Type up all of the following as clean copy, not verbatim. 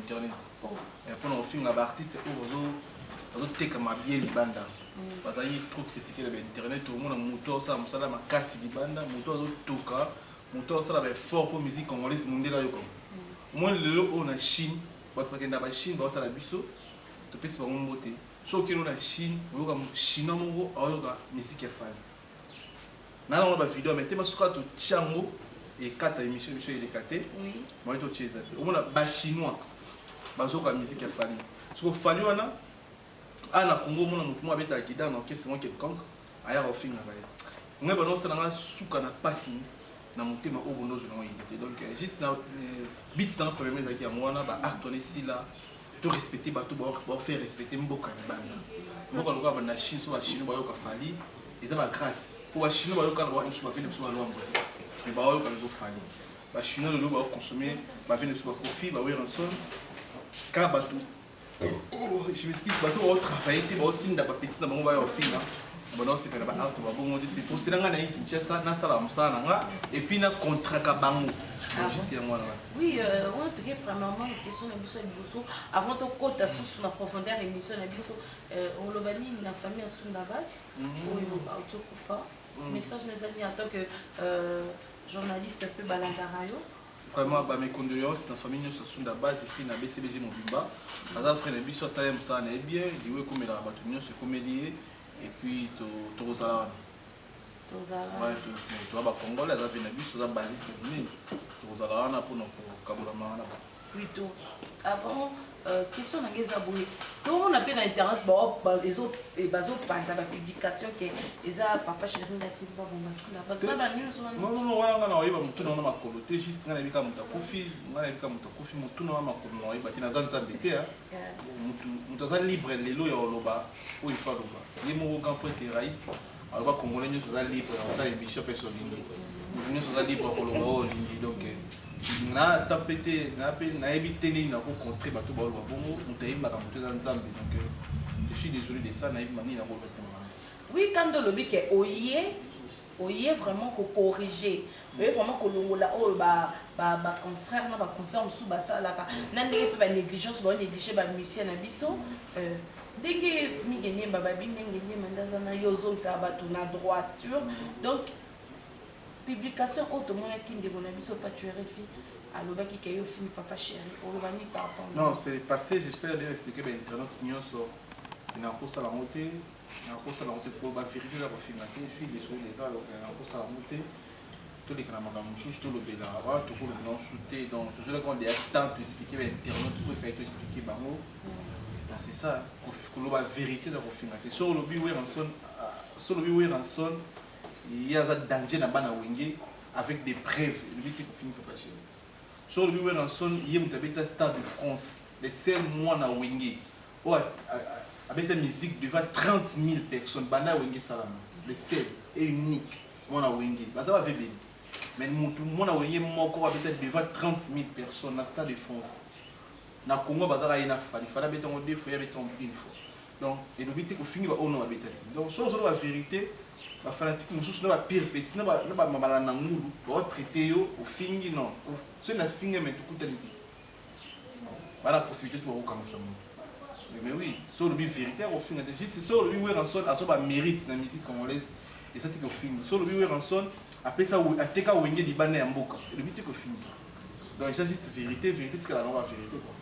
Bainternet mpona kofinga baartiste oyo bazotekama bien libanda, bazali trop critiqué na bainternet. Omona moto azosala mosala makasi libanda, moto azotoka, moto azosala baeffort mpo musique congolaise mondele ayoka. Omoni lelo oyo na Chine, bato bakenda Bachine, baotala biso, topesi bango mbote. Soki okende na Chine, oyoka Chinois moko aoyoka musique ya Fally. Na nango bavideo, mais te, masuka totia yango ekata émission, émission eleka te. Moye totia eza te. Omona Bachinois bazoyoka musique ya Fally. Soko Fally wana a na Congo, omona motu moko abetaka guitare na orchestre moko quelconque, ayaka ofingaka ye. Ngai bana osala nga suka na pasi na motema oyo bondo ozwa nango yede te. Donc juste na but nanga premièrement ezalaki yango wana. Baacte wana esila, to respecte bato, baofaire respecte mboka libanda, mboka lokola bana Chine. So Bachinois bayoka Fally, eza bagrâce, po Bachinois bayoka na biso bavene biso balwambo te, mais baoyoka lelo Fally. Bachinois lelo baoconsommer bavene biso, baKoffi, baWerrason. Kaka bato, je m'excuse, bato baotravaille te, baotinda bapetits na bango baya kofinga. Bana osepela baacte babongo te. C'est pour cela ngai nayi Kinshasa, nasala mosala na nga et puis nacontraka bango. Ah, juste yango wana. Oui, en tout cas, premièrement, question na biso ya liboso avant tokota susu na profondeur émission na biso, oloba nini na famille ya Sunda Bas oyo auti okufa? Message na ezali en tant que journaliste mpe balandaka yo. Vraiment, bames condoléances na famille nyonso Sunda Base et puis na BCBG mobimba. Aza frère na biso, asala ye mosala na ye bien. Liwe ekomelaka bato nyonso, ekomeli ye et puis tokozala wana. Tozala. Toza Bacongolais, aza ve na biso, aza basiste monene, tokozala wana mpona kokabolama wana. Plutôt avant, question na ngai eza boye: tomona mpe na internet bazopanza bapublication ke eza Papa Chéri nati baboma Sunda. Banews wana. Non, non, wana nga na oyeba motu na wana makolo te. Juste ngai nayebi kaka moto akufi, ngai nayebi kaka moto akufi. Motu na wana makolo na oyeba te, naza Nzambe te. Motu aza libre lelo ya koloba oyo ifa aloba. Ye moko grand prêtre Raïs aloba Congolais nyonso aza libre ya kosala émission mpe so olingi. Motu nyonso aza libre ya koloba oyo olingi. Donc na ata mpe te, na mpe nayebi te nini nakocontre bato baoloba bongo. Moto ayebaka moto eza Nzambe. Donc je suis désolé de ça, nayebi nini nakoloba te. Oui, kando olobi ke oye vraiment kocorriger, oye vraiment kolongola oyo baconfrère na baconcert mosusu basalaka na ndenge mpe banégligence, baonéglige bamusicien na biso, ndenge mingi niemba babi ndenge niemba nde aza na yo, ozongisaka bato na droiture. Donc publication oyo tomonaki, ndeko na biso Patu RFI alobaki ke yo fini Papa Chéri, oloba nini par rapport? Non, c'est passé. J'espère bien expliquer bainternet nyonso. Nakosala yango te, nakosala yango te po bavérité eza kofinga te. Je suis désolé, eza nakosala yango te. Toleka na makambo mosusu, tolobela wana, tokolobela mosusu te. Donc tozolaki wana deya temps toexpliquer bainternet oyo efai toexpliquer bango. Donc c'est ça, koloba vérité eza kofinga te. So olobi Werrason, so olobi Werrason ye aza danger na bana Wenge avec des preuves, elobi te kofingi Papa Chéri. So olobi Werrason ye moto abeta Stade de France, le seul mwana Wenge oyo abeta musique devant 30 000 personnes banda Wenge esalama, le seul et unique mwana Wenge. Baza bavebeli ti, mais mutu mwana Wenge moko abeta devant 30 000 personnes na Stade de France na Congo, bazaka ye na Fally. Fally abeta yango deux fois, ye abeta yango une fois. Donc elobi te kofingi baoyo no babeta te. Donc so ozoloba vérité, bafanatike mosusu na bapire petit na bamabala na ngulu baotraite yo ofingi. Non, soki nafingi, me tokutani te, bana possibilité to bakokangisa moto. Mais oui, so olobi vérité ya kofinga te. Juste so olobi Werrason azo bamérite na musique congolaise, eza te kofinga. So olobi Werrason apesa ateka Wenge libanda ya mboka, elobi te kofinga. Donc eza juste vérité, vérité tikala nango ba vérité quoi.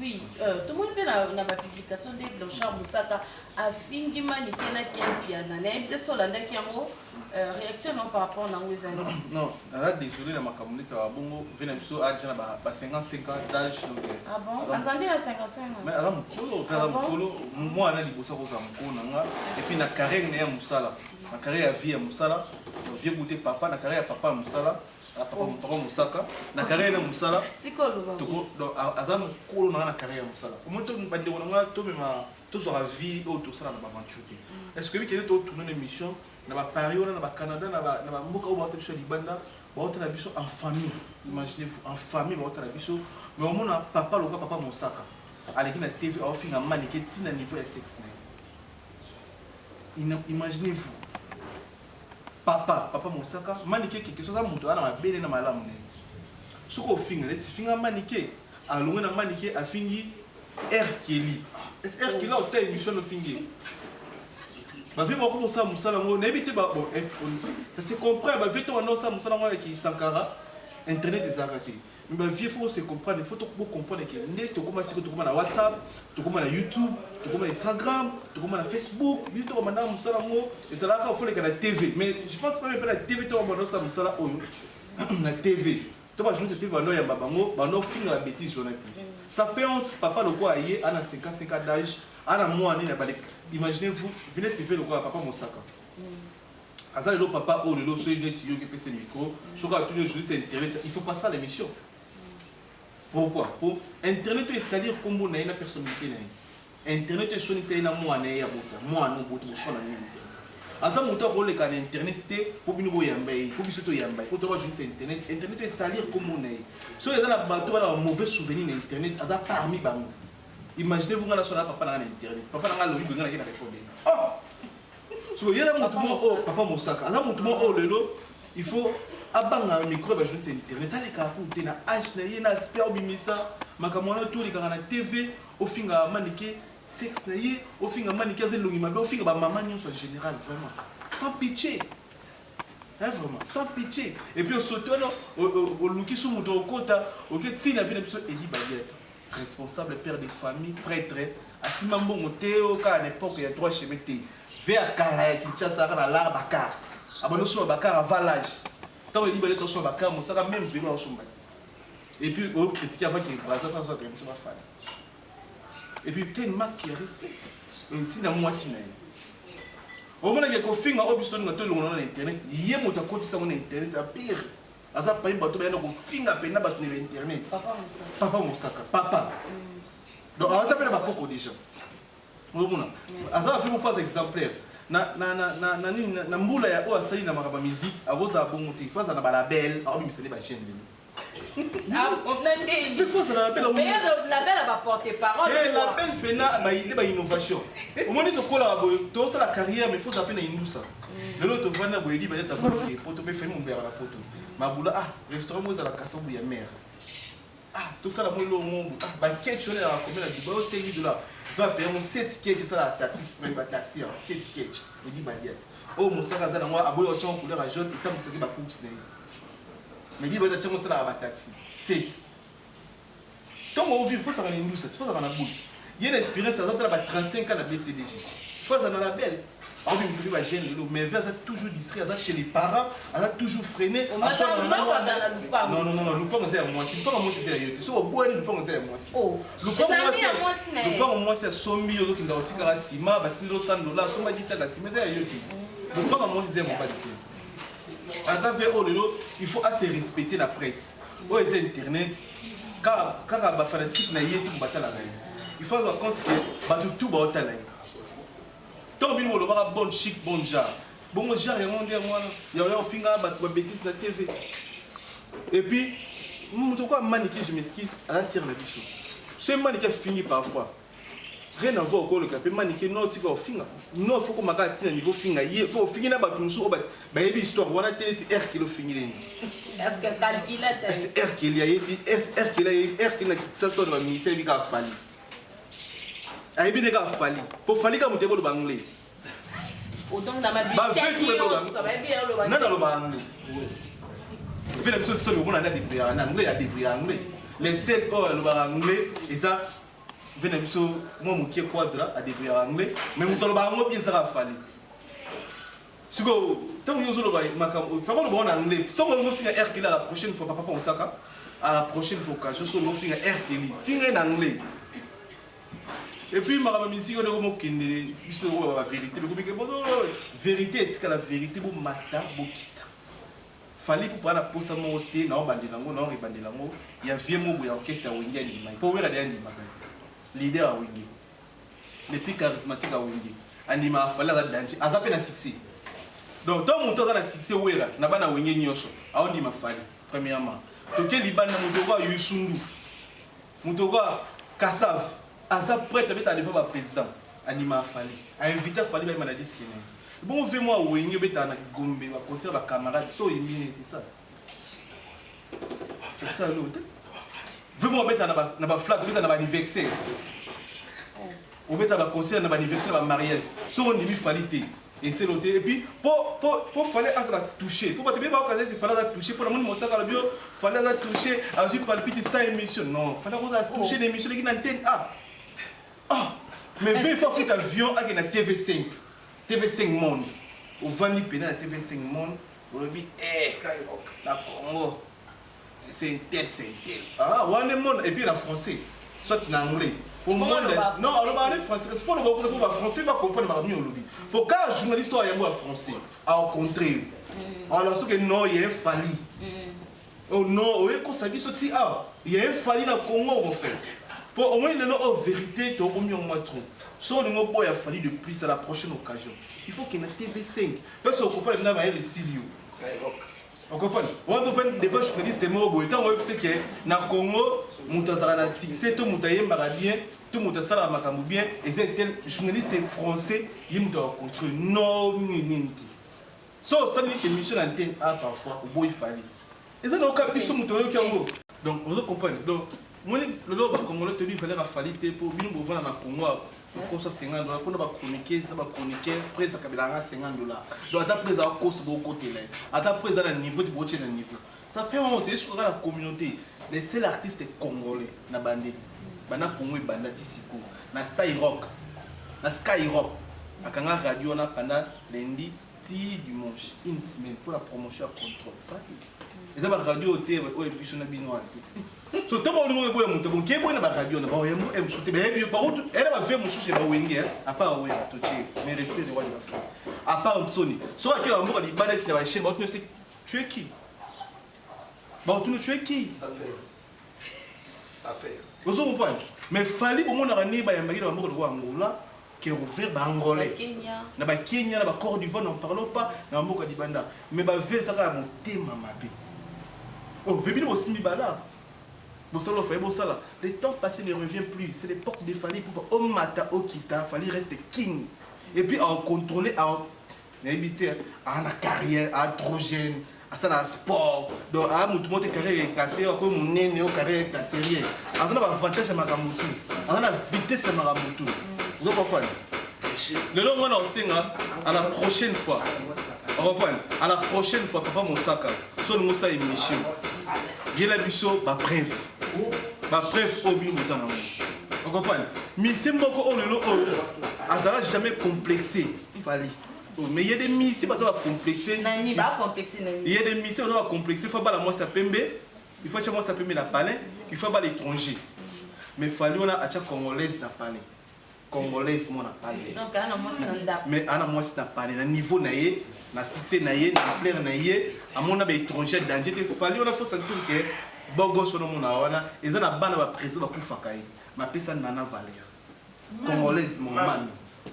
Oui, tomoni mpe na bapublication nde Blanchard Mosaka afingi Manike na Ken Piana. Nayebi te so olandaki yango, réaction nango par rapport nango ezali? Non, naza désolé na makambo neti ya babongo. Ve na biso aja na ba 55 ans d'âge, donc Ah bon, aza nde na 55 ans? Mais aza mokolo ve, aza mokolo. Mwana liboso akozala mokolo na nga. Et puis na carrière na ye ya mosala, na carrière ya vie ya mosala, vie kute papa, na carrière ya papa ya mosala, papa Mosaka, na carrière na mosala, aza mokolo na nga na carrière ya mosala. Omoni to bandeko na nga, tomema tozwaka vie oyo tosala na baaventure te. Est ce que oyebi kende totourne na émission na baparis wana, na baCanada, na bamboka oyo baota biso ya libanda, baotala biso en famille? Imaginez vous, en famille baotala biso, mais omona papa lokola papa Mosaka aleki na TV, aofinga Manike ntina niveau ya sexe na ye. Imaginez vous, papa Mosaka, Manike keke so aza moto aza na mabele na malamu na ye. Soki ofinga neti finga Manike. Alongwe na Manike afingi R Kelly. Est-ce R Kelly ota émission no fingi? Ba vieux bako mosala mosala ngo nayebi te ba bon eh, ça se comprend ba vieux to banda osala mosala ngo ya ki Sankara internet ezalaka te. Mais ba vieux faut se comprendre, il faut to comprendre que nde tokoma siko tokoma na WhatsApp, tokoma na YouTube, tokoma na Instagram, tokoma na Facebook, biso tokoma na mosala ngo ezalaka faut leka na TV. Mais je pense pas même na TV to banda osala mosala oyo na TV. To ba journaliste te bando yamba bango bando finga ba bêtise wana te. Ça fait honte papa lokola ye ana 55 ans d'âge, ana mwana na bale. Imaginez-vous, venez TV lokola papa Mosaka. Aza lelo papa oyo lelo soki neti yoki pese micro, soki atuni journaliste internet, il faut passer à l'émission. Pourquoi? Pour internet oyo esalir kombo na ye na personnalité na ye. Internet oyo esonisa ye na mwana ye ya bota, mwana obota boswana nini internet. Aza moto akoleka na internet te mpo bino boyamba ye, mpo biso toyamba ye, mpo toba journaliste internet, internet oyo esalir kombo na ye. Soki eza na bato bana ba mauvais souvenir na internet, aza parmi bango. Imaginez-vous nga na sona papa na nga na internet. Papa na nga alobi boye nga nake na répondre. Oh! So ye aza moto moko oyo papa Mosaka, aza moto moko oyo lelo il faut abanga micro ya ba journaliste internet, alekaka kutu te na age na ye na aspect obimisa makambo wana to olekaka na TV ofinga Manike sexe na ye, ofinga Manike aza elongi mabe, ofinga ba mama nyonso en général vraiment sans pitié. Hein, vraiment, sans pitié. Et puis osote wana oluki so moto okota oke ntina vie na biso Edi Badiata, responsable père de famille, prêtre, asima mbongo te o kaka na époque ya droit chemin te. Ve ya kala ya Kinshasa kaka na lar bakar. Abando soma bakar avant l'âge. Tango Edi Badiata osoma bakar mosaka même vélo osomba te. Et puis o critiquer avant que Brazza fasse soit émission ba fan. Et puis quel marque ya respect. Ntina mwasi na ye. Omonaka kofinga oyo biso tolinga tolongola na internet, ye moto akotisa yango na internet ya pire. Aza parmi bato bayanda kofinga mpena bato na internet. Papa Mosaka, papa. Donc aza mpe na bakoko déjà. Ozomona aza na fimo phase exemplaire na na na na na nini na mbula ya oyo asali na makambo ya musique, akozala bongo te. Il faut azala na balabel, aobimisa nde bajeune lelo. Il faut azala na label. Label ya baporte parole. Label mpena baide ba innovation. Omoni tokolaka boye, tosala carrière, mais faut azala mpe na indusa. Lelo tovandi na boye, Edi Badiata boke poto mpe femi mombeyaka na poto mabula, ah restaurant mo ezala kasabu ya mer, ah tosala mo eloko mo, ah baketch wana ezalaka combien na Dubai? O 5 dollars va payer mo 7 ketch, esalaka taxi spray, bataxi ya 7 ketch. Edi Badiata oyo Mosaka aza nango, aboyi otyango couleur ya jaune, etambwisaki bacourse na ye, mais Edi Badiata tiango esalaka bataxi 7. Ntongo ovivre, faut azalaka na indusa, faut azalaka na boot. Ye na expérience aza tala ba 35 ans na BCBG, faut azala na label, aobimisa mpe bajeune lelo. Mais ve aza toujours distrait, aza chez les parents, aza toujours freiné. Non, non, non, lupango eza ya mwasi, lupango mwasi eza ya yo te. Soki obwani, lupango eza ya mwasi. Lupango mwasi asombi, yo ozokenda kotikaka nsima basili 100 dollar, asombaki saka nsima, eza ya yo te. Lupango mwasi eza ya mobali te. Aza ve oyo lelo il faut ase respecter na presse oyo eza internet, kaka bafanatique na ye tu batalaka ye. Il faut azwa compte ke bato tu baotala ye. Ntongo bino bolobaka bonne chic, bon genre, bongo genre yango nde yango wana ya ofinga bato babétise na TV. Et puis moto kwa Manike, je m'excuse, aza sere na biso. So Manike afingi parfois, rien à voir. Okoloka mpe Manike no tika ofinga, no faut komaka ntina niveau finga ye po ofingi na bato mosusu oyo bayebi histoire wana te, neti R Kelly ofingi nini? R Kelly ayebi, R Kelly ayebi, R Kelly na Kinshasa oyo na baministère ayebi kaka Fally, ayebi nde kaka Fally, po Fally kaka moto yebi oloba anglais. Nani aloba anglais? Vela biso soki omona nde adébrouillaka na anglais, adébrouillaka anglais. Les seuls oyo alobaka anglais eza ve na biso mwa mokie Quadra, adébrouillaka anglais, mais moto alobaka yango bien ezaka Fally. Sikoyo ntango yo ozoloba makambo, faka oloba ngo na anglais. Ntango olingo finga R Kelly, à la prochaine fois, papa Osaka, à la prochaine fois occasion, so olingo finga R Kelly, finga ye na anglais. Et puis makambo ya misiki oyo mokendele biso tokoba bavérité, bekomike bozo vérité etikala vérité, bomata bokita. Fally Ipupa na posa moko te na obandela yango, na orebandela yango ya vie moko ya orchestre ya Wenge. Andima ye mpo Wera de andimaka ye, leader ya Wenge, le plus charismatique ya Wenge, andimaka Fally aza danger, aza mpe na succès. Donc ntango moto aza na succès, Wera na bana Wenge nyonso aondima Fally. Premièrement, toke libanda, moto okoa Yusundu, moto okoa Kassav aza prêtre, abetaka devant baprésident, andimaka Fally, ainvite Fally bayeba na disque na ye. Bongo ve mwa Wenge obetaka na Gombe, baconcert bacamarade, so oyembi nini te, sala osala eloko te. Vraiment obeta na ba flat, obeta na ba anniversaire. Obeta ba concert na ba anniversaire ba mariage. Soki ondimi Fally te, eselo te. Et puis po po po Fally azala touché. Po bato ebele baokanisa ete Fally aza touché. Po namoni Mosaka alobi oh Fally aza touché, azwi palpite sans émission. Non, Fally akozala touché na émission eleki na antenne A. Ah! Mais vieux il faut afuta avion akende na TV5. TV5 Monde. Ovandi pena na TV5 Monde, olobi eh na Congo. C'est un tel, c'est un tel. Ah, wana monde et puis na français, soit na anglais. Au monde, non, aloba na français parce faut loba kuna ba français ba comprendre makambo nini olobi. Po ka journaliste oyo yango ya français, a rencontrer. Alors ce que non, il y a un Fally. Oh non, oye kosa biso ti awa. Il y a un Fally na Congo mon frère. Po au moins lelo oyo vérité to bomi yango mwa trop. So olingo boya Fally de plus à la prochaine occasion. Il faut qu'il y ait TV5. Parce que comprendre na mayele esili yo. Skyrock. Okompane wana tofandi devant journaliste moko boye ntango oyebisi ke na Congo moto azalaka na succès to moto ayembaka bien to moto asalaka makambo bien eza tel journaliste français ye moto akocontre no nini nini te so osali émission na antenne a parfois oboyi Fally eza na oka biso moto oyoki yango donc ozo comprendre donc moni lelo bacongolais toyebi valeur ya Fally te mpo bino bovanda na Congo okosa 50 dollars mpona bachroniqueuse na bachroniqueur prese akabelaka nga 50 dollars. Donc ata prese akosa bokotela ye, ata prese aza na niveau te, bokotie na niveau, ça fait honte. Esukaka na communauté. Les seuls artistes congolais na bandeli banda Congo ebanda ti sikoyo na Skyrock, na Skyrock akanga radio wana pendant lundi ti dimanche, une semaine, mpona promotion ya contrôle. Fally eza baradio te oyo biso na bino wana te. So ntango olingo eboya moto bonke eboya na baradio na baoyambo e mosusu te, bayebi yo bakutu ena bave mosusu ya bawenge. À part Wera, totie mais respect de roi de la forêt, à part Nsoni, soki akela bamboka libanda esi na bachaîne, baotuna se tu es qui, baotuna tu es qui. Ozo comprendre? Mais Fally bomonaka ndenge bayambaki na bamboka lokola Angola, Cape-Vert, baangolais na bakenya na bacôte d'Ivoire, n'en parlons pas, na bamboka libanda. Mais bave ezaka ya motema mabe. Oh, vebino bosimbi bala bosala ofaye bosala. Le temps passé ne revient plus. C'est l'époque de Fally Ipupa. Omata okita, Fally reste king. Et puis acontrôler, nayebi te, aa na carrière, aa trop jeune, asala sport. Donc aa motu moko te carrière ekase akoyi monene o carrière ekase rien. Aza na baavantage ya makambo tu, aza na vitesse ya makambo tu. Ozo comprendre? Lelo mwana osenga à la prochaine fois, okomprendre, à la prochaine fois, papa Mosaka, so olingi osala émission, yela biso bapreuve, bapreuve oyo bino boza nango. Okomprendre? Mise moko oyo lelo oyo azala jamais complexé, Fally. Oh, mais il y a des musiciens baza bacomplexe. Nani bacomplexe nani? Il y a des musiciens baza bacomplexe, faut bala mwasi ya pembe, il faut atia mwasi ya pembe na palais, il faut bala étranger. Mais Fally wana atia congolaise na palais, congolaise mo na palais. Donc ana mwasi na ndako. Mais ana mwasi na palais, na niveau na ye, na succès na ye, na ampleur na ye, amona baétranger danger te. Fally wana faut sentir ke bogos wana omona wana eza na bana baprésident bakufaka ye bapesa nana valeur. Congolaise mon mami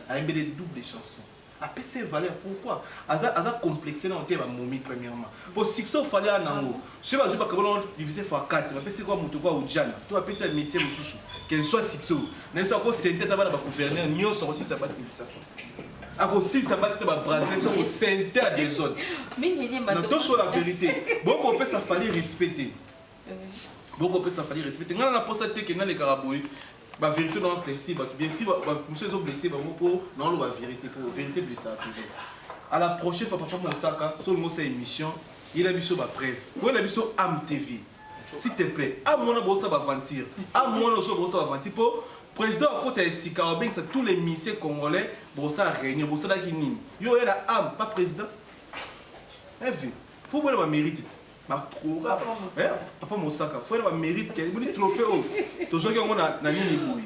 ayembeli double chanson, apesa ye valeur. Pourquoi aza, aza complexe na te bamomi? Premièrement, po succès ofali aya nango, soki bazwi bakabona divisé fois 4, bapesi kwa moto kwa ujana to bapesi ya misie mosusu, quel soit succès oyo na biso, akosente ata bana bagouverneur nyonso, akosilisa basi na Kisasa, akosilisa basi te babrasil biso, akosente ya désordre. Mingi na toso la vérité, bokopesa Fally respect te, bokopesa Fally respect te. Ngai na posa te ke nalekaka boye bavérité na éclairci bato. Bien sûr, mosusu ezoblesse bango mpo naoloba vérité, mpo vérité blessaka toujours. À la prochaine fois, papa Mosaka, so olingi osala émission, yela biso bapreuve, oyela biso Am TV, s'il te plaît. Am wana bosala baventure, am wana oso bosala baventure, mpo président akota esika abengisa tous les musiciens congolais, bosala réunion, bosalaki nini? Yo oyela am pas président evi, faut boyela bamérite te. Papa Mosaka. Papa Mosaka, faut yela bamérite ke omoni trophée oyo tozwaki yango na nini boye,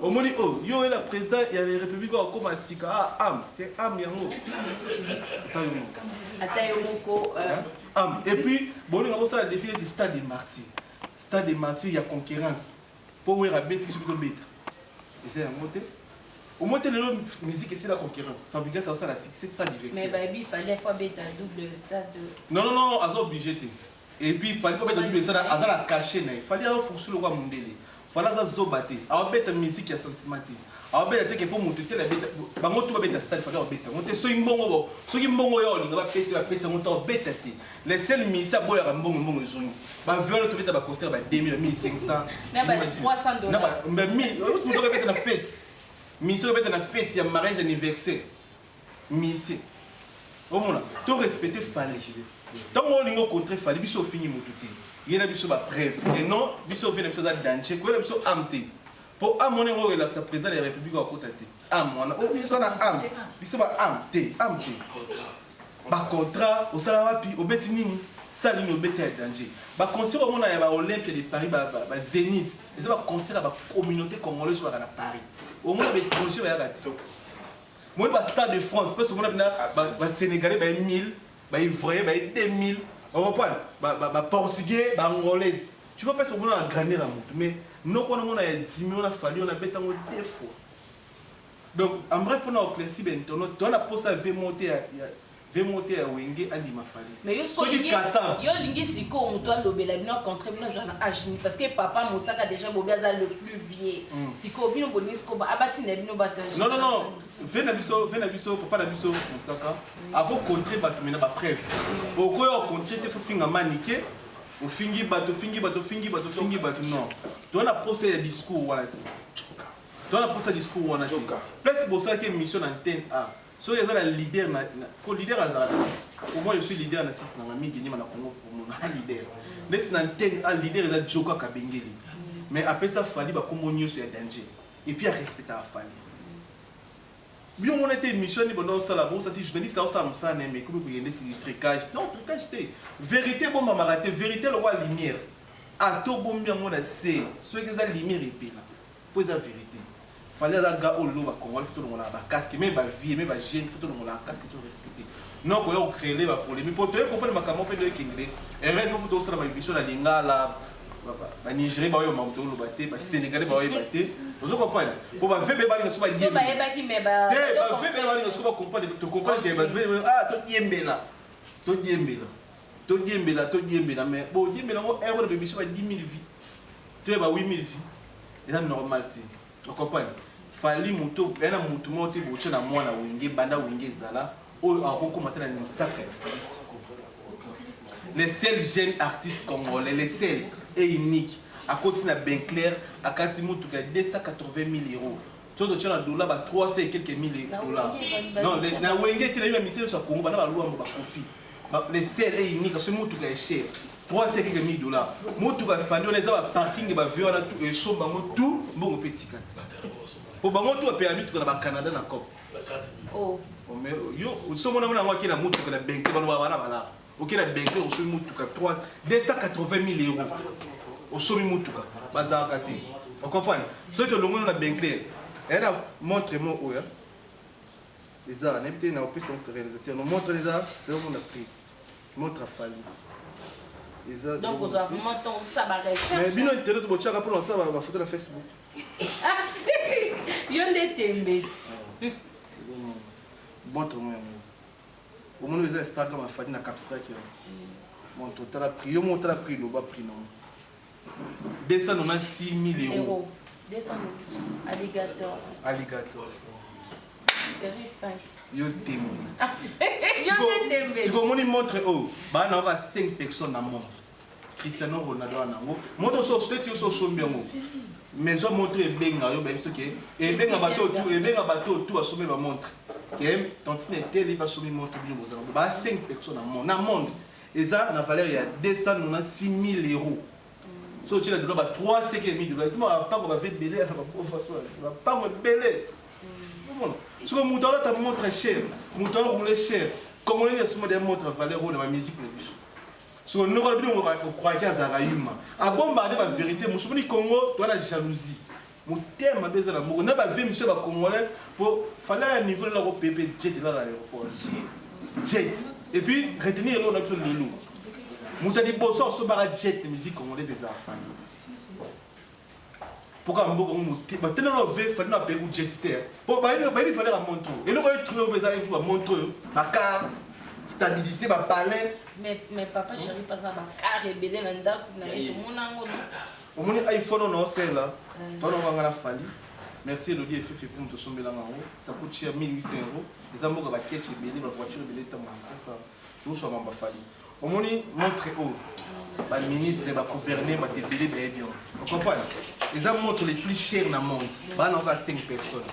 omoni oyo yo oyela président ya république oyo akóma sika. Ah, am te, am yango ata yo moko. Ata yo moko. Am. Et puis bolinga bosala défi neti Stade de Martyr, Stade de Martyr ya concurrence, mpo Wera abeti biso mpe tobeta, eza yango te. Omoi te lelo musique esila concurrence. Fabregas asala succès sans mais diversion. Bayebi Fally faut abeta double stade. Non, non, non, aza obligé te. Et puis Fally mpo beta double, eza aza na cachet na ye. Fally azo fonctionne lokwa mondele. Fally aza zoba te, aobeta musique ya sentiment te. Aobeta te ke po mutu tel abeta, bango tout babeta stade Fally aobeta yango te. Soki mbongo bo, soki mbongo yo olinga bapesi bapesi yango te aobeta te. Le seul musicien aboyaka mbongo mbongo ezongi. Ba vieux wana tobeta ba concert ba 2000, ba 1500. Na ba 300 dollars. Na ba 1000, oyo mutu akobeta na fete. Musicien obeta na fete ya mariage anniversaire. Musicien. Omona, to respecter Fally. Tango olingi o contrer Fally, biso ofingi mutu te. Yela biso ba preuve. Et non, biso vie na biso aza danger. Koyela biso ame te. Po ame wana yango elakisa président de la République akota te. Ame wana, oh biso na ame. Biso ba ame te, ame te. Ba contrat, osala wapi, obeti nini? Sala nini obeta ya danger. Ba concert omona ya ba Olympia de Paris, ba, ba, ba Zenith, eza ba concert ya ba communauté congolaise oyo na Paris. Omona ba étranger bayaka te. Moni ba Stade de France, place omona bina ba, ba Sénégalais ba 1000, ba Ivoiriens ba 2000, on comprend? Ba, ba, ba Portugais, ba Angolais. Tu vois place omona la grandeur ya mutu, mais noko wana mona ya dimi wana Fally wana beta ngo deux fois. Donc en bref pona éclaircir ba internautes, toi na posa v monte ya, ya v monte ya Wenge andima Fally. Mais yo soki Kassav yo lingi sikoyo moto alobela bino contre bino aza na âge nini parce que papa Mosaka déjà bobi aza le plus vieux. Sikoyo bino bolingi sikoyo abatinda bino bato ya Non non non, ve na biso, ve na biso, papa na biso Mosaka ako contrer bato mais na ba preuve. Okoya contrer te faut finga manike, ofingi bato, ofingi bato, ofingi bato, ofingi bato non. Toi na posa ya discours wana ti. Toi na posa discours wana ti. Place bosalaki émission na antenne A. Soki eza na leader na ko leader azala na site. Pour moi je suis leader na site na mingi nyima na Congo pour moi na leader. Neti na antenne A leader eza Joka Kabengeli. Mais apesa Fally ba kombo nyonso ya danger. Et puis a respectaka Fally. Bino mona te émission ni banda osala bon sati journaliste osala mosala na ye mais ekomi kokende si tricage. Non tricage te. Vérité bombamaka te, vérité lokola lumière. Ata obombi yango na se, soki eza lumière epela. Po eza vérité. Fally aza gars oyo lelo ba congolais faut tolongolaka ba casque meme ba vieux meme ba jeune faut tolongolaka casque to respecter. Non koya ko créer ba polémique po toye comprendre makambo pe ndoye kengele. Heureusement po tosala ba émission na lingala ba Nigérien ba oyo makambo toloba te ba Sénégalais ba oyeba te. Ozo comprendre? Po ba vieux be balinga so ba So bayebaki mais ba te ba vieux be balinga so ba comprendre to comprendre que ba vieux ah to diembela. To diembela. To diembela to diembela mais bo diembela ngo heure na émission ba 10 000 vues. Toyeba 8000 vues. Eza normal te. O comprendre? Fally moto ya na mutu moko te botia na mwana wenge banda wenge ezala oyo akokoma te na linsaka ya Fally siko. Le seul jeune artiste congolais, le seul et unique akoti na Benclair akati mutuka ya 280 000 euros. To totia na dollar ba 300 et quelques mille dollars. Non, na wenge te na ba miselo ya Congo bana ba Luambo ba Kofi. Le seul et unique so mutuka ya cher 300 et quelques mille dollars. Mutuka Fally wana eza ba parking ba vieux wana tout esomba bango tout mbongo pe tika. Po bango tout apeya mituka na ba Canada na cop. Oh. Mais yo osomona mona ngo akena mutuka na benke baloba bana bala. Okena benke osomi mutuka 3 280 000 euros. Osomi mutuka bazalaka te. O comprendre? Soki tolongoli na Benclair, ena montre mo oyo. Eza nayebi te na opesa ngo réalisateur. No montre eza eza mona prix. Montre Fally. Eza Donc ozwa vraiment temps osala ba recherche. Mais bino internet botiaka mpona osala ba photo na Facebook. Yo nde tembe. Montre mo yango. Omoni eza Instagram ya Fally na capturaki yango. Montre otala prix, yo mo otala prix loba prix nango. 296 000 euros. 200 alligator. Alligator. Série 5. Yo tembe. Yo nde tembe. Siko omoni montre oyo, baa na oka 5 personnes na monde. Cristiano Ronaldo wana yango. Montre so soki yo so osombi yango. Maison montre ebenga yo bayebi soki ebenga bato tout, ebenga bato tout basombi ba montre. Ke tontine eteli basombi montre bino bozala. Ba 5 personnes na monde. Na monde eza na valeur ya 296 000 euros. So otie na dollar ba 300 000 dollars. Tima ba pango ba ebele na ba bofa so ba pango ebele. Omona. Siko moto alata montre cher, moto aroule cher. Congolais ni asomba des montre valeur oyo na ba musique na biso. Siko noko na bino okwaki azalaka yuma. Abomba nde ba vérité mosusu moni Congo toza na jalousie. Motema mabe eza na moko na ba vie mosusu ya ba congolais po fallait ya niveau lelo ko pepe jet là na aéroport. Jet. Et puis retenir eloko na biso lelo. Moto ya liboso asombaka jet na musique congolaise eza Fally. Poka mboka ngo mote batena na ve Fally na peku jet te. Po bayebi bayebi Fally ka montre. Eloko oyo trouver eza ba montre oyo ba car stabilité ba palais. Mais papa chéri mpasa na bacar ebele na ndako na ye, tomona yango no. Omoni iPhone oyo naosala, twanonganga na Fally. Merci Elodi Efefe mpo moto osombelanga yango, ça coûte cher, 1800 euros. Eza mboka baketch ebele, bavoiture ebele ntango sasa toswa mamba Fally. Omoni montre oyo, baministre, bagouverneur, bato ebele bayebi yango, ocomprendre? Eza montre le plus cher na monde, bana oka 5 personnes.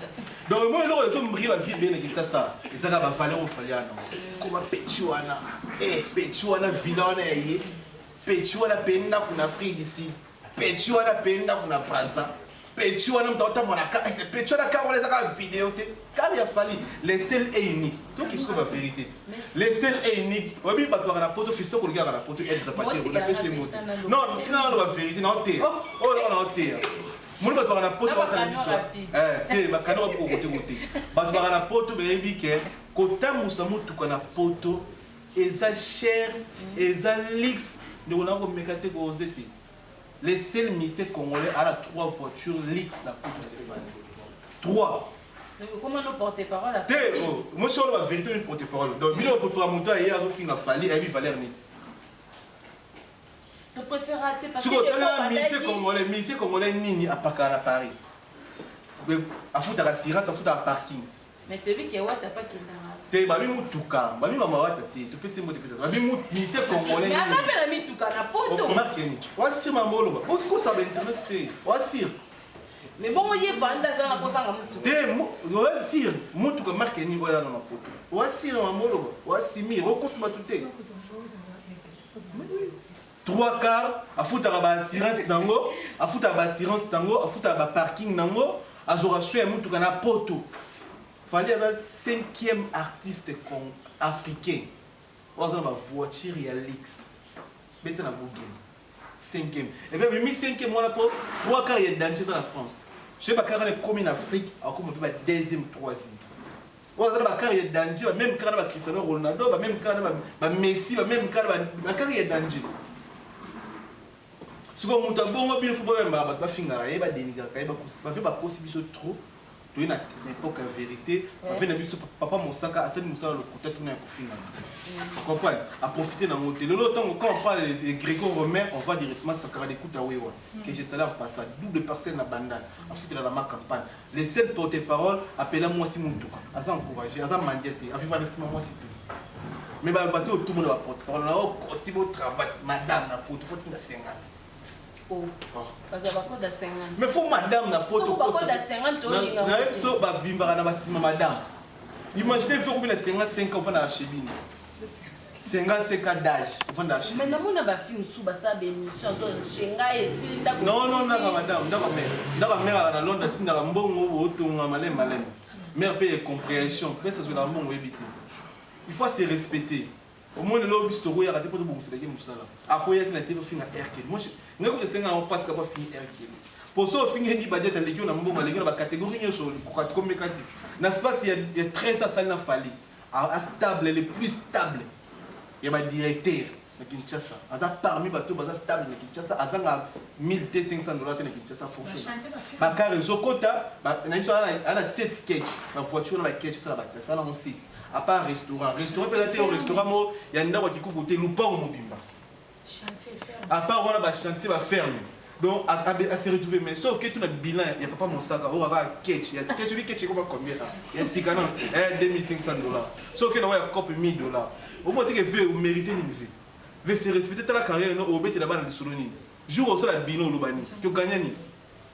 Donc omoni eloko ezombrie bavie ebele na Kisasa, ezaka bavaleur oyo Fally wana. Koma peti wana, peti wana, villa wana ya ye, peti wana mpe ndako na Afrique d'ici, peti wana mpe ndako na Braza, peti wana moto aotambola na peti wana. Car wana ezaka video te, car ya Fally, le seul et unique. Donc esiko bavérité ti le seul et unique. Oyebi bato baka na poto, fiston koloki kaka na poto El Zapatero, napesi ye mote. Non, tina wana bavérité na oteya oyo loko na oteya. Moni bato baka na poto batala biso te, bakanda bakoko kote kote. Bato baka na poto bayebi ke kotambusa motuka na poto eza cher, eza luxe. Ndeko na komeka te, koose te. Le seul musicien congolais a trois voitures luxe na poto, c'est Fally. Trois. Comment nos porte-parole? Te, moi sur la vérité, mi porte-parole. Donc bino préfère moto aye azofinga Fally, ayebi valeur neti. To préfère te parce que talela musicien congolais, musicien congolais nini apakaka na Paris, afutaka assurance, afutaka parking? Mais toyebi ke Wata pakendaka. Te, babi mutuka, babi mama Wata te, topesi mbote pesa babi musicien congolais. Mais aza mpe na mituka na poto. Marke nini oasir mambo oloba, okosa ba internet te, oasir. Mais bongo ye vanda aza na kozanga mutuka. Te, oasir mutuka marke nini oyo na poto, oasir mambo oloba, oasimir, okosa bato te. Trois quarts, afutaka baassurance nango, afutaka baassurance nango, afutaka baparking nango, azwaka soin ya mutuka na poto. Fally aza cinquième artiste africain oyo aza na bavoiture ya luxe. Beta na Google, cinquième. Et puis abimi cinquième wana mpo trois quarts ya danger eza na France. Soki bacar wana ekomi na Afrique, akoma mpe ba deuxième, troisième. Oyo aza na bacar ya danger, bameme car na baCristiano Ronaldo, bameme car na baMessi, bameme car, bacar ya danger. Sikoyo moto abongo, bino fo boyambaka bato bafingaka ye, badenigraka ye, bafe bakosi biso trop. Toye na époque ya vérité. Bafe na biso, papa Mosaka asali mosala lokuta tuna ya kofingana, comprendre, aprofite nango te. Lelo ntango, quand on parle de gréco romain, on va directement Sankara Dekuta Wewa, que je salue en passant, double parcelle na Bandal, afutela na ma campagne. Le seul porte-parole apela mwasi mutuka, aza encouragé, aza mandia te, aviva na nsima mwasi te. Mais bato oyo tumona baporte-parole na o costume o travail, madame na poto fo tinda 50. Bazwa bakoda 50. Mais fo madame na poto. Bakoda 50, olinga. Nayebi so bavimbaka na basima madame. Imagine fo komi na 55 ans, ofanda na shebini, 55 ans d'âge, ofanda na. Mais namona bafilme mosusu basala baémission to shenga esili ndako. Non, non, ndaka madame, ndaka mare, ndaka mare aka na Londres, atindaka mbongo, otonga maleme maleme. Mare mpe compréhension mpe sazwelaka mbongo, oyebi te. Il faut se respecter. Omoni lelo biso tokoyaka te mpo tobongiselaki mosala, akoya te na te tofinga rk. Ngai kuta esenga yango mpasi kapa afingi rk, po so ofingi edi badiata, aleki yo na mbongo, aleki yo na bacatégorie nyonso. Komeka ti na space ya 13 asali na Fally, stable, le plus stable ya badirecteur na Kinshasa. Aza parmi bato baza stable na Kinshasa, azanga 1000 te, 500 $ te na Kinshasa. Fonction bacar ezokota na biso, ana 7 ketch, bavoiture na baketch, osala bataxi, ana ngo 7. À part restaurant, restaurant mpe eza te, restaurant mo ya ndako ya kikuku te, lupango mobimba. À part wana, bachantier, baferme. Donc ase retrouver. Mais so oke tuna bilan ya papa Mosaka oyo kaka ketch ya ketch, obi ketch ekoma combien ya sika? Non, 2500 $. So oke nango ya cope, 1000 $. Omona teke ve mérité nini? Ve ve se respecter. Tala carrière no, obetela bana lisolo nini? Jour osala bino, oloba nini? Toganya nini?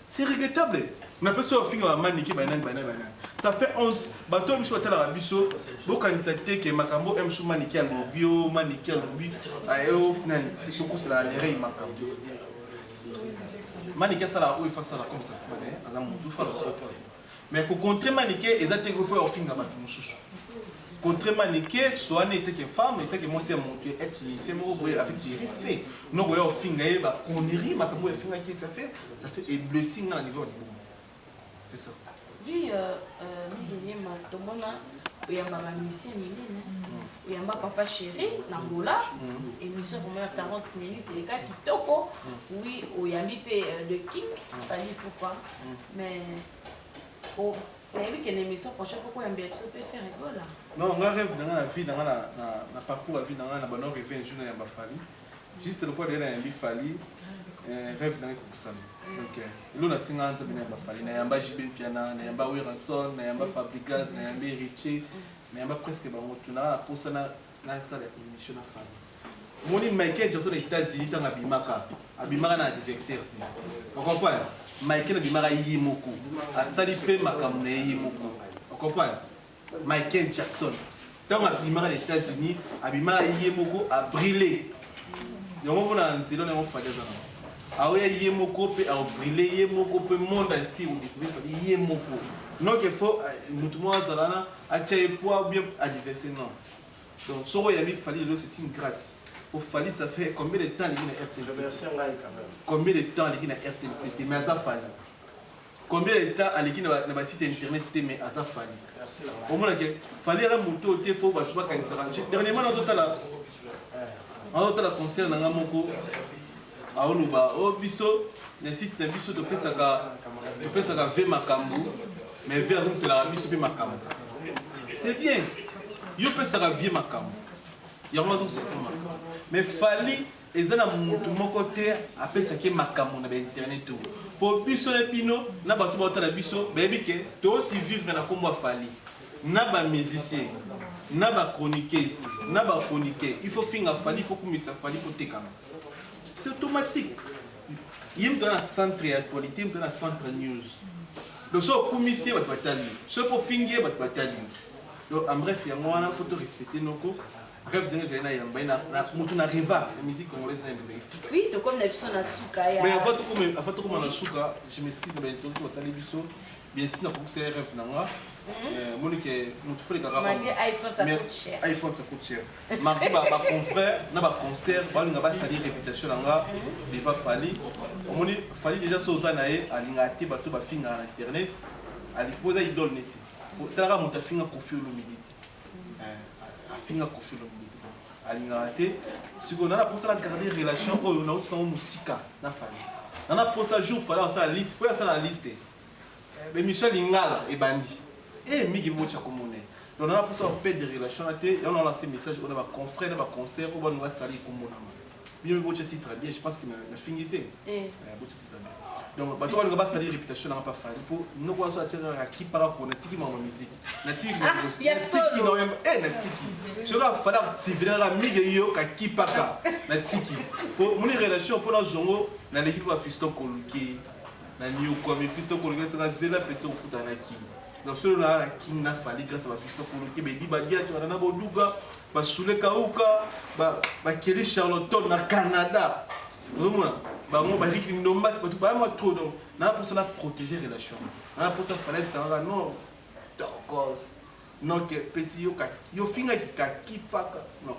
C'est regrettable. Napesi oyo afinga bamanike, banani, banani, banani, ça fait honte. Bato oyo biso batalaka biso, bokanisa te ke makambo m so Manike alobi, o Manike alobi ayo nani, tokosela lerei. Makambo Manike asalaka oyo efasala comme sentiment na ye, aza motu fala. Mais kocontre Manike eza te fo ya kofinga bato mosusu. Contre Manike soane eteke femme, eteke mwasi ya moto, ex musicien moko boye, avec du respect. Noko ya kofinga ye baconnerie, makambo oyo efingaki, ça fait eblessi nga na niveau ya libumu, c'est ça. Oui, mingi nyema tomona oyamba bamusicien minene, oyamba Papa Chéri na Angola, émission vraiment ya 40 minutes eleka kitoko. Oui, oyambi mpe le King Fally Ipupa, mais Oh, nayebi ke na émission prochaine mpo koyambela biso mpe Ferre Gola. Non, nga rêve na nga na vie na nga, na parcours ya vie na nga, na bano rêve un jour na yamba Fally. Juste lokola deya nayambi Fally, rêve na nga ekokosama. Donc elo nasenga Nzambe, nayamba Fally, nayamba JB Mpiana, nayamba Werrason, nayamba Fabregas, nayamba Héritier, nayamba presque bango tu. Nanga na posa nasala émission na Fally. Omoni Michael Jackson na États-Unis, ntango abimaka, abimaka na adversaire te, ocomprendre? Michael abimaka ye moko, asali mpe makambo na ye ye moko, ocomprendre? Michael Jackson, ntango abimaka na États-Unis, abimaka ye moko, abriller yango mpona nzela na yango. Fally aza nango, aoya ye moko mpe aobriller ye moko mpe monde entier odécouvrir Fally ye moko. Donc il faut motu moko azala na atia ye poids ou bien adversaire, non. Donc soko oyambi Fally lelo, c'est une grâce. Po Fally, ça fait combien de temps aleki na RTNC? Combien de temps aleki na RTNC te, mais aza Fally. Combien de temps aleki na basite internet te, mais aza Fally. Omonake Fally aza motu oyo te, faut bato bakanisaka. Dernièrement nazotala concert na nga moko, aoloba o biso na site na biso, topesaka ve makambo, mais ve azongiselaka biso mpe makambo. C'est bien, yo opesaka vie makambo, yango azongiselaka mpe makambo. Mais Fally eza na motu moko te apesaki makambo na bainternet oyo, mpo biso na bino na bato baotala biso bayebi ke toosi vivre na nkombo ya Fally, na bamusicien, na bachroniqueuse, na bachroniqueur. Il faut finga Fally, il faut kumisa Fally mpo tekama, c'est automatique. Ye moto aza na centre ya actualité, moto aza na centre news. Donc so okumisi ye, bato batali yo, soki mpo ofingi ye, bato batali yo. Donc en bref, yango wana faut to respecter noko. Rêve ndenge ezali na yamba ye motu na rêva na musique congolaise na yamba ezali. Oui, tokomi na biso na suka ya Mais avant tokoma na suka, je m'excuse na bainternet batali biso. Bien si nakokisa ye rêve na nga, moni ke motu folekaka. Malgré iPhone, ça coûte cher. iPhone, ça coûte cher. Malgré baconfrère na baconcert balinga basali réputation na nga devant Fally. Omoni Fally déjà, so oza na ye, alingaka te bato bafingaka na internet. Po eza idole nete, talaka moto afinga Koffi Olomide te, afinga Koffi Olomide te, alingaka te. Sikoyo nana mposa na garder relation oyo nauti nango mosika na Fally. Nana mposa jour Fally asala liste, po asala liste bémission lingala ebandi e mingi botya komona. Donc nana mposa baperdre relation na te. Yango na lance message oyo na baconfrère na baconcert oyo balinga basali komonama. Bino botya titre bien, je pense que nafingi te. Botya titre bien. Donc bato balinga basali réputation nanga pa Fally, mpo noko wana so atiakaka kipaka ko natiki mama musique, natiki natiki soki afali active nanga mingi yoka kipaka natiki po moni relation mpo na zongo naleki mpo bafiston koluki na niokwami. Fiston koluki esanga zela peti okutana na King. Donc soki naa na King na Fally grâce à bafiston koluki, bedi badiaki bana na boduka, basule kauka, bakeli Charlottetown na Canada, ozomona bango bariki ndombasi, bato bayama trop. Donc naa mposa na protéger relation, naa mposa Fally bisangaka non tokos, non ke petit yo yo fingaki kakipaka non.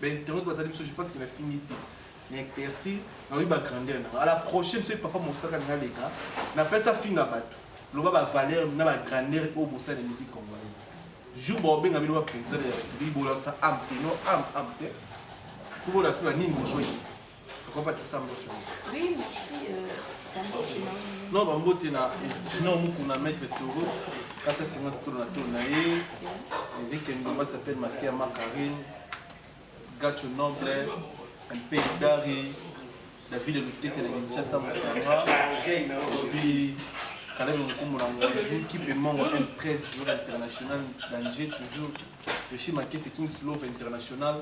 Bainternet batali biso, je pense que nafingi te, na éclaircir, naoyi bagrandeur nanga. À la prochaine, soki papa mosaka ninga leka, napesa finga bato, loba bavaleur na bagrandeur oyo bosala na musique congolaise. Jour baobenga bino baprésident de la République, bolakisa ame te, no ame ame te, po bolakisa banini bozwaki. Okopatikisa mbote. Oui, merci. Non, bambote na Junior Mukuna, maître toro 450 tolo na tolo na ye. Eric Ndomba s'appelle masqué ya Macarine, Gacho Noble, MP Dari, David Lutete na Kinshasa Mutanga, et puis Kaleb Nkumbu na Ngwanzu, Kipe Mongo M13, joueur international danger toujours, Rishi Makese, Kings Love international,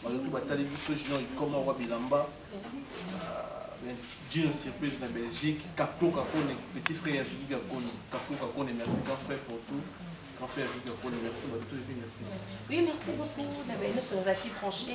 bato batali biso, Junior Ikoma wa Bilamba, Gino Surprise na Belgique, Kapo Kakone, petit frère ya Vigi Kakone, Kapo Kakone, merci grand frère pour tout. Grand frère Vigi Kakone, merci, bato, et puis merci. Oui, merci beaucoup. D'abord, nous sommes acquis branchés.